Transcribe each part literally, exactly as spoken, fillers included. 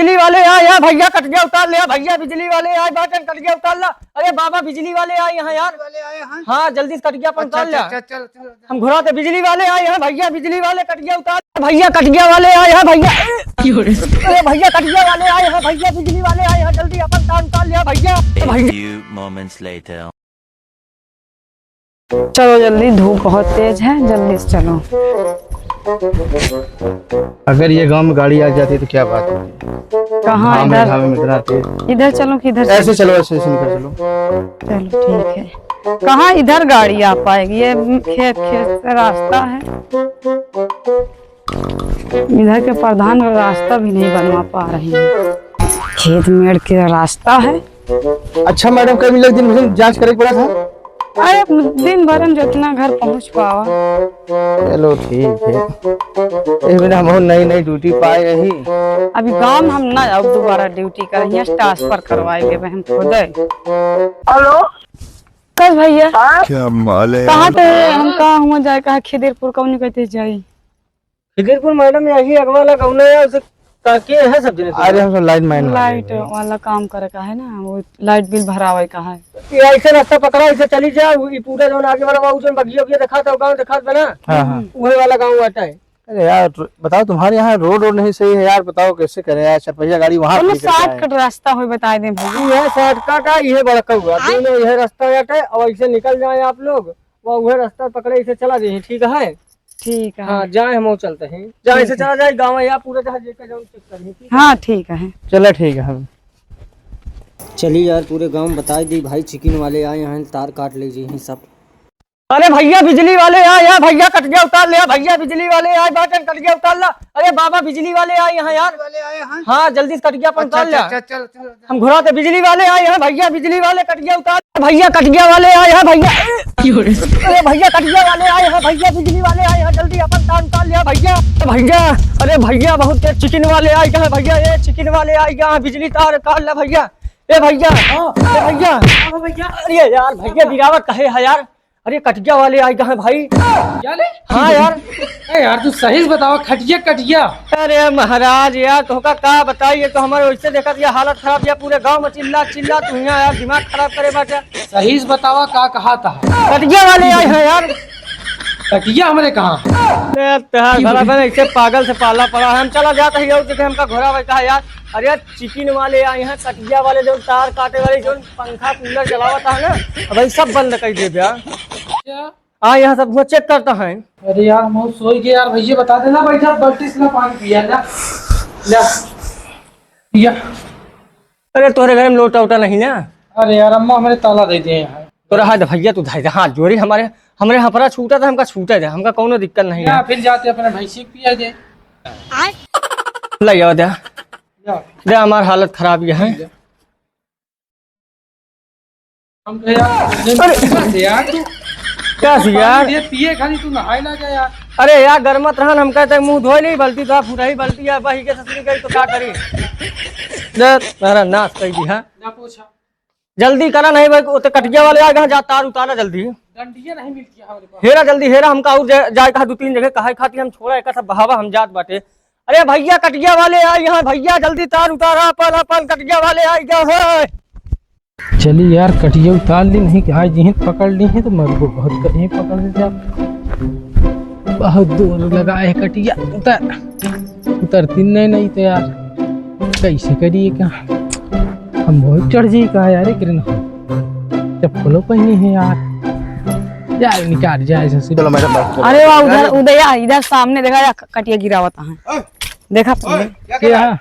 बिजली वाले आए हैं भैया, कटिया उतार ले भैया, बिजली वाले आए बाटन, कटिया उतार ला। अरे बाबा, बिजली वाले आए हैं यार। बिजली वाले आए हैं? हाँ, जल्दी से कटिया अपन अच्छा, उतार अच्छा, ले। अच्छा, चलो, चलो, चलो। हम घुरा दे, बिजली वाले आए हैं भैया, बिजली वाले कटिया उतार भैया, कटिया वाले आए हैं भैया। क्यों रे? अरे भैया, कटिया वाले आए हैं भैया, बिजली वाले आए हैं, जल्दी अपन तार उतार लिया भैया। भैया। Few moments later. चलो जल्दी, धूप बहुत तेज है, जल्दी से चलो। अगर ये गांव में गाड़ी आ जाती तो क्या बात होती? कहाँ गांव में, इधर? गांव में इतना तेज। इधर चलो कि इधर ऐसे चलो? चलो, ऐसे, ऐसे निकल चलो। चलो ठीक है। कहाँ इधर गाड़ी आ पाएगी? ये खेत, खेत से रास्ता है। इधर के प्रधान रास्ता भी नहीं बनवा पा रहे हैं। खेत मेड़ के रास्ता है। अच्छा मैडम, कई मिनट दिन में जांच करे के पड़ा था? अरे, दिन भर में जितना घर पहुँच पावा। चलो ठीक है। ए बेटा, हम नई नई ड्यूटी पाए रही। अभी गाँव में हम ना जाओ दोबारा ड्यूटी कर, यहाँ ट्रांसफर करवाए लेबे हम खुदे। हेलो। कस भैया? हाँ? क्या माल है कहाँ यार? ते हम कहाँ हुआ जाए, कहाँ खिदिरपुर कौन कहते जाई? खिदिरपुर मैडम यही अगवा वाला गौना है, उसे का के है सब जने? अरे हम सब लाइट मैन वाले लाइट हैं। वाला काम करे का है ना, वो लाइट बिल भरावे का है। ये ऐसे रास्ता पकड़ा, इसे चली जा, वो, ये पूरा जौन आगे वाला, वो जौन बगिया, बगिया दिखात है, गाँव दिखात बना। हाँ, हाँ। वही वाला गाँव आता है। अरे यार, तो बताओ, तुम्हारे यहाँ रोड, रोड नहीं सही है यार, बताओ कैसे करें यार, चार पहिया गाड़ी वहाँ कोनो खड़ी करके आए। शॉर्टकट रास्ता हो, बताए दें भैया। ये शॉर्टकट है, ये बड़का हुआ, दोनों यह रास्ता जाता है, और ऐसे निकल जाए आप लोग, वो वह रास्ता पकड़े, इसे चला जाइए, ठीक है? ठीक है। हाँ, जाए हम चलते हैं। जाए ठीक से है। चला जाए गाँव या पूरा जहाँ जेका जाऊँ चेक करें, ठीक है? हाँ, ठीक है। चला ठीक है हम। चली यार, पूरे गाँव में बताई दी भाई, चिकिन वाले आए हैं, तार काट लीजिए हैं सब। अरे भैया, बिजली वाले आए हैं भैया, कटिया उतार ले भैया, बिजली वाले आए बाटन, कटिया उतार ला। अरे बाबा, बिजली वाले आए हैं यार। बिजली वाले आए हैं? हाँ, जल्दी से कटिया अपन अच्छा, उतार अच्छा, ले। अच्छा, चलो, चलो, चलो। हम घुरा दे, बिजली वाले आए हैं भैया, बिजली वाले कटिया उतार। भैया, कटिया वाले आए हैं भैया। क्यों रे? अरे भैया, कटिया वाले आए हैं भैया, बिजली वाले आए हैं, जल्दी अपन तार उतार लिया भैया। भैया, अरे भैया, बहुत तेज चिकिन वाले आए हैं भैया, ये चिकिन वाले आए हैं, बिजली तार काट ला भैया। ए भैया, हाँ। ए भैया, हाँ भैया। अरे यार भैया, गिरावत कहे है यार। अरे कटिया वाले आए हैं भाई। क्या ले? हाँ यार। ए यार, तू सही से बतावा, खटिया कटिया। अरे महाराज यार, तोहका का बताई, ये तो हमारे वैसे देखत या हालत खराब या, पूरे गांव में चिल्ला चिल्ला तू यहाँ यार दिमाग खराब करे बाटे। सही से बतावा, का कहा था? कटिया वाले आए हैं यार। कटिया हमरे कहाँ? अरे तोहार भला बहन ऐसे पागल से पाला पड़ा है। हम चला जात ही और देखे हमका घोड़ा भाई कहा यार। अरे यार, चिकिन वाले आए हैं, कटिया वाले, जो तार काटे वाले, जो पंखा कूलर चलावत है ना, अब ये सब बंद कर दे यार। क्या? हाँ, यहाँ सब हुआ चेक करता है। अरे यार, हम सोई गए यार, भैया बता देना, बैठा बाल्टी से ना पानी पिया, जा। जा। पिया। अरे, तोहरे घर में लोटा वोटा नहीं ना? अरे यार, अम्मा हमरे ताला दे दिए हैं। तो रहा दे भैया, तू धाई दे, हाथ जोड़ी, हमारे, हमरे हपरा छूटा था, हमका छूटे दे, हमका कौनो दिक्कत नहीं या है। फिर जाते अपने भैंसी को पिया दे। ले आओ दे। जा। दे, हमार हालत खराब ये है। जा। हम कहे यार, अरे! कैसे यार तू? क्या सी यार? ये पिए खाली तू नहाए ना जा यार। अरे यार, गरमत रहन, हम कहते मुंह धोए नहीं, बल्टी तो फुराई बल्टी है, बही के ससुरी गई तो का करी? दे, तारा नाश कर दी है। ना पूछा। जल्दी करा नहीं भाई, वो तो कटिया वाले आ गए, जा तार उतारा जल्दी। डंडिया नहीं मिलती है हमारे पास। हेरा जल्दी, हेरा, हमका और जा-, जाए कहा दो तीन जगह, कहा खाती हम छोड़ा, एक सब बहावा हम जात बाटे। अरे भैया, कटिया वाले आए हैं भैया, जल्दी तार उतारा, अपन, अपन कटिया वाले आए गए हैं। चली यार, कटिया उतार ली, नहीं कि आज यहीं पकड़ ली है तो मरबो बहुत, कहीं पकड़ ले जाओ। बहुत दूर लगा है कटिया, उतर, उतरती नहीं, नहीं तो यार कैसे करिए का, हम बहुत चढ़ जाइए का यार, एक दिन चप्पलों पहने हैं यार, जाए निकाल जाए ससुर। चलो मैडम, बैठ, चलो। अरे वाह, उधर उदया, इधर सामने देखा जा, कटिया गिरावत है। ओए, देखा ओए, पहले। क्या कर रहा है?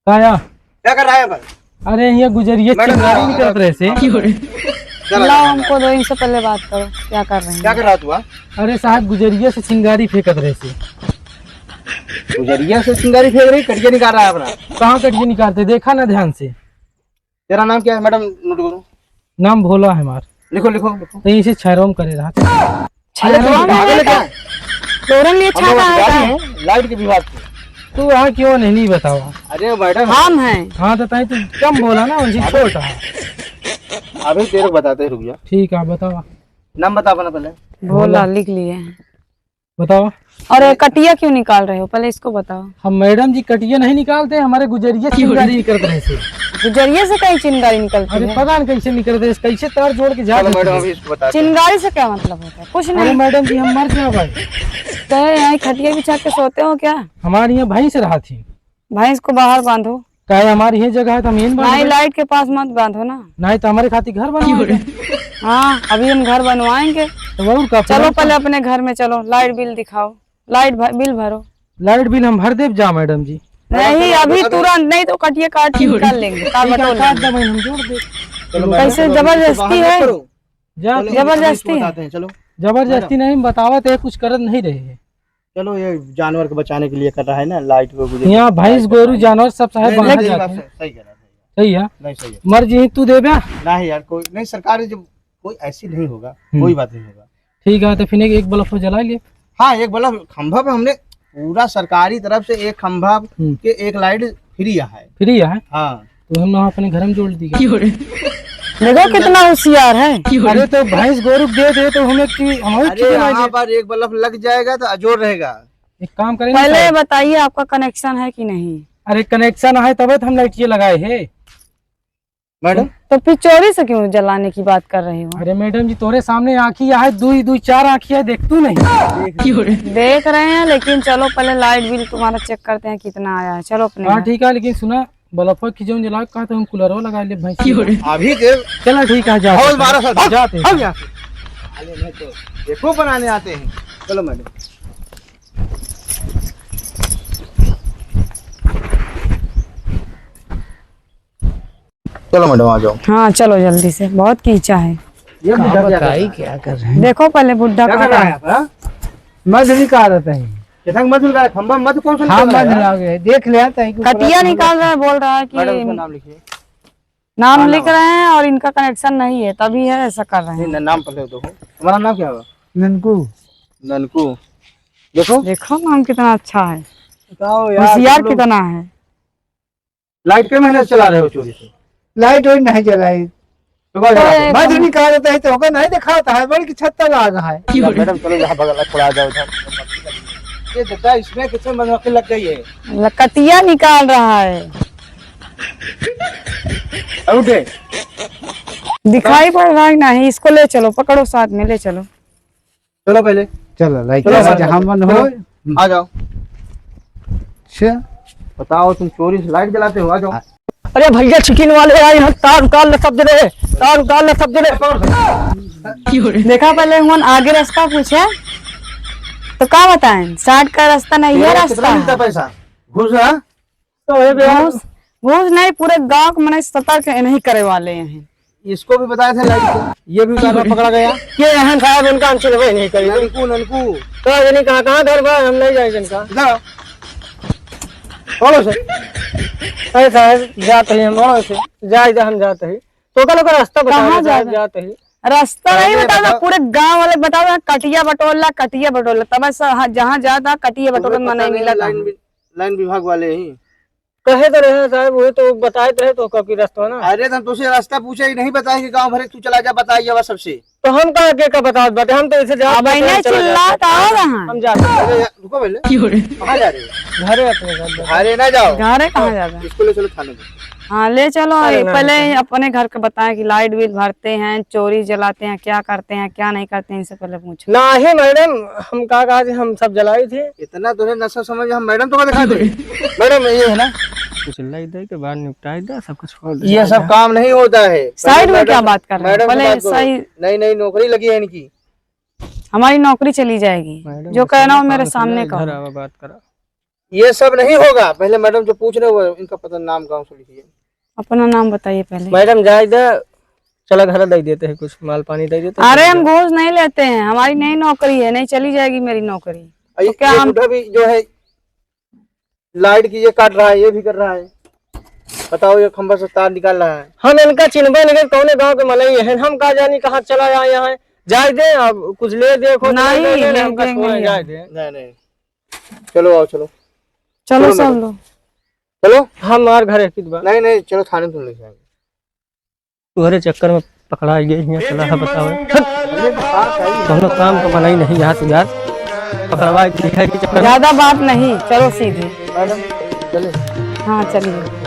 का या? क्या कर रहा है भाई? अरे, ये गुजरिया मैडम, चिंगारी निकलत रहे से। क्या कर रहा है? लाओ, हमको दो, इनसे पहले बात करो, क्या कर रहे हैं? क्या कर रहा है तू, हाँ? अरे साहब, गुजरिया से चिंगारी फेंकत रहे से। गुजरिया से चिंगारी फेंक रही, कटिया निकाल रहा है अपना। कहाँ कटिया निकालते, देखा ना ध्यान से। तेरा नाम क्या है मैडम? नोट करो। नाम भोला है हमार। लिखो, लिखो, लिखो। तो इसे छैरोम करे रहा। अरे, तुम छैरोम पागल है क्या? तोरन लिए हम लोग छाता है अधिकारी क्या? हैं, लाइट के विभाग के। तू वहाँ क्यों नहीं, नहीं बतावा? अरे मैडम। हम हैं। हाँ, तो तई तू कम बोला ना, उनसे अबे। छोटा है। अभी तेरे को बताते हैं, रुक जा। ठीक है, बतावा। नाम बता अपना पहले। भोला, भोला। लिख लिए हैं। बताओ। और ये कटिया क्यों निकाल रहे हो, पहले इसको बताओ। हम मैडम जी कटिया नहीं निकालते, हमारे गुजरिया चिंगारी निकलत रहे से। गुजरिया से कहीं चिंगारी निकलती अरे है? पता नहीं कैसे निकलत रहे, कैसे तार जोड़ के जात चलो रहे मैडम, थे। अभी इसको बताते हैं। चिंगारी से क्या मतलब होता है? कुछ अरे नहीं। मैडम जी, हम मर जाए भाई। तो यहाँ खटिया बिछा के सोते हो क्या? हमारे यहाँ भैंस रहा थी। भैंस को बाहर बांधो। काहे हमारी ये जगह है तो हम यहीं बांध नहीं, दें। लाइट के पास मत बांधो ना। नहीं तो हमारे खातिर घर बनवाएगा। हाँ, अभी हम घर बनवाएंगे। तो और का चलो फिर? पहले अपने घर में चलो, लाइट बिल दिखाओ, लाइट भ-, बिल भरो। लाइट बिल हम भर देब जा मैडम जी। नहीं, अभी तुरंत, नहीं तो कटिया काट के निकाल लेंगे, काट ठीक है, बटोर काट लेंगे। दे बहन, हम जोड़ दे। चलो मैडम, कैसे चलो, जबरदस्ती बाहर मत है? करो। जा चलो, तू। हम जबरदस्ती इसको है। बताते हैं, चलो। जबरदस्ती मैडम। नहीं, हम बतावत है, कुछ करत नहीं रहे हैं। चलो, ये जानवर को बचाने के लिए कर रहा है ना, लाइट को गुजर यहाँ भैंस, गाय का गोरू, पानी। जानवर सब चाहे नहीं, बाहर नहीं, जाते बात हैं। सही, सही कह रहा है, सही कह रहा है। सही है। नहीं, सही है। मर जी तू देबे? नहीं यार, कोई नहीं, सरकार जब कोई ऐसी नहीं होगा, हम्म। कोई बात नहीं होगा। ठीक है, तो फिर एक, एक बल्ब जला लिए। हाँ, एक बल्ब खंभा पे हमने पूरा सरकारी तरफ से एक खंभा हम्म। के एक लाइट फ्री है। फ्री है? हाँ। तो हम लोग अपने घर में जोड़ दी। देखो कितना होशियार है। अरे तो भैंस गोरू दे दे तो हमें की, हमें अरे की यहाँ पर एक बल्ब लग जाएगा तो अजोर रहेगा। एक काम करें ना पहले साहब। बताइए आपका कनेक्शन है कि नहीं? अरे कनेक्शन है तबे तो हम लाइटिया लगाए है। मैडम? तो फिर चोरी से क्यों जलाने की बात कर रहे हो? अरे मैडम जी तोरे सामने आँखी है, दुई दुई चार आँखी है, देख तू नहीं। देख रहे हैं, लेकिन चलो पहले लाइट बिल तुम्हारा चेक करते हैं कितना आया है। चलो अपने हाँ घर। ठीक है, लेकिन सुना बल्ब की जौन जला कहा तो हम कूलरो लगा ले भैंस की। अभी के चला ठीक है, जा और बारह सौ जाते हैं। हम यहाँ से। अरे नहीं तो देखो बनाने आते हैं। चलो मैडम। चलो मैडम आ जाओ। हाँ चलो जल्दी से, बहुत कीचा है। ये बुढ़ा क्या कर रहा है? क्या कर रहे हैं? देखो पहले बुढ़ा क्या कर रहा है। हाँ? मध निकाल रहे हैं। कितना मध निकाल रहा है? खंभा मध कौन सा हाँ, निकाल रहा है? मध निकाल रहे हैं। देख लिया था कि कटिया निकाल रहा है, बोल रहा है कि मैडम, उसका नाम लिखिए। नाम हाँ, लिख रहे हैं और इनका कनेक्शन नहीं है, तभी है ऐसा कर रहे हैं। नहीं, नाम पहले दो। तुम्हारा नाम क्या हुआ? ननकू। ननकू। देखो। देखो नाम कितना अच्छा है। बताओ यार, होशियार तुम लोग कितना है। लाइट के मेहनत चला रहे हो चोरी से? लाइट वाइट नहीं जलाई। तो बस तो बात है। ये मध निकालता है तो होगा, नहीं दिखाता है, बड़ी की छत्ता लाग है। मैडम, चलो यहाँ बगल में थोड़ा आ जाओ इधर। ये दादा, इसमें कितने मधुमक्खी लग गई है? ल-, कटिया निकाल रहा है। उठे। दिखाई पड़ रहा है नहीं, इसको ले चलो, पकड़ो साथ में, ले चलो। चलो पहले। चलो, लाइट चलो, आ जा, हम बंद हो। चलो। आ जाओ। अच्छा। बताओ, तुम चोरी से लाइट जलाते हो, आ जाओ। आ- अरे भैया, चिकन वाले आए हैं, तार उतार ले सब जने, तार उतार ले सब जने। देखा, पहले हुन आगे रास्ता पूछे, तो का बताएं, साठ का रास्ता नहीं है, ये कितना रास्ता मिलता है। पैसा? घूस, हाँ? तो ये भैया घूस, घूस नहीं, पूरे गांव के मने सतर्क है, नहीं करे वाले हैं। इसको भी बताए थे लाइट को, ये भी उतारना पकड़ा गया। के हैं साहब, उनका हम चिन्हबे नहीं करी। ननकू, ननकू। तो ये नहीं कहा, कहाँ घर बा, हम नहीं जाए इनका। इधर आओ। बोलो सर। अरे साहब, जाते ही हम, बोलो सर। जाए जा, हम जाते ही। तो कल का रास्ता बता कहाँ दे, जाए जाना? जाते ही। रास्ता नहीं अरे बताओ, बताओ। पूरे गांव वाले बताओ, कटिया बटोला, कटिया बटोला। तब ऐसा, हाँ, जहाँ जाता, कटिया बटोला तुम्हें मना पता ही नहीं, मिला था। लाइन वि-, लाइन विभाग वाले ही। कहे तो रहे साहब, वही तो बताए तो है तो कब की रास्ता ना। अरे तो हम तुझसे रास्ता पूछे ही नहीं बताए कि गांव भरे तू चला जा, बताइए बस सबसे। तो हम कहा के का बतावत बाटे, हम तो इसे जा अब इन्हें चिल्ला तो आओ रहा। हम जाते हैं। अरे यार, रुको पहले। क्यों रे? कहाँ जा रहे हो? घरे अपने घर। घरे ना जाओ। घरे कहाँ जाता है? इसको ले चलो थाने पे। हाँ, ले चलो, अरे ये ना, पहले नहीं। अपने घर के बताएं कि लाइट बिल भरते हैं, चोरी जलाते हैं, क्या करते हैं, क्या नहीं करते हैं, इनसे पहले पूछो। नहीं मैडम, हम का कहा जी, हम सब जलाई थी। इतना तोरे नशा समझ, हम मैडम तो का दिखा दे। मैडम, ये है ना, कुछ लाई दे के बाद निपटाई दे, सब कुछ हो ये सब जाएगा। काम नहीं होता है। साइड में मैडम क्या से, बात कर रहे हैं? मैडम से पहले बात करो। सही नई नई नौकरी लगी है इनकी। हमारी नौकरी चली जाएगी। मैडम, जो कहना हो मेरे सामने कहो। घर आवा, बात करा। ये सब नहीं होगा। पहले मैडम जो पूछ रहे हो, इनका पता, नाम गाँव से लिखिए। अपना नाम बताइए पहले। मैडम, जाए दे, चला घर दे देते हैं, कुछ माल पानी दे देते हैं। अरे, हम घूस नहीं लेते हैं, हमारी नई नौकरी है, नहीं चली जाएगी मेरी नौकरी। अरे, तो क्या ये हम बूढ़ा भी जो है, लाइट की ये काट रहा है, ये भी कर रहा है। बताओ, ये खंभा से तार निकाल रहा है। हम इनका चिन्हबे नहीं, कौने गांव के मनई है, हम का जानी कहाँ चला आए यहाँ। जाए दे, अब कुछ ले दे, कुछ नहीं, ले दे, ले हमका देंगे छोड़े, नहीं। जाए दे। नहीं, नहीं। चलो, आओ, चलो। चलो, चलो, सब मैडम। लोग। चलो। हमार घर एक ही बा। नहीं, नहीं, चलो, थाने तुम ले जाएंगे। तोहरे चक्कर में पकड़ा गए, यहाँ चला है, बताओ। हट। कौनो काम का बनाई नहीं यहाँ से यार। पकड़वा के है कि चक्कर? ज्यादा बात नहीं, चलो सीधे। मैडम, चले। हाँ, चलिए।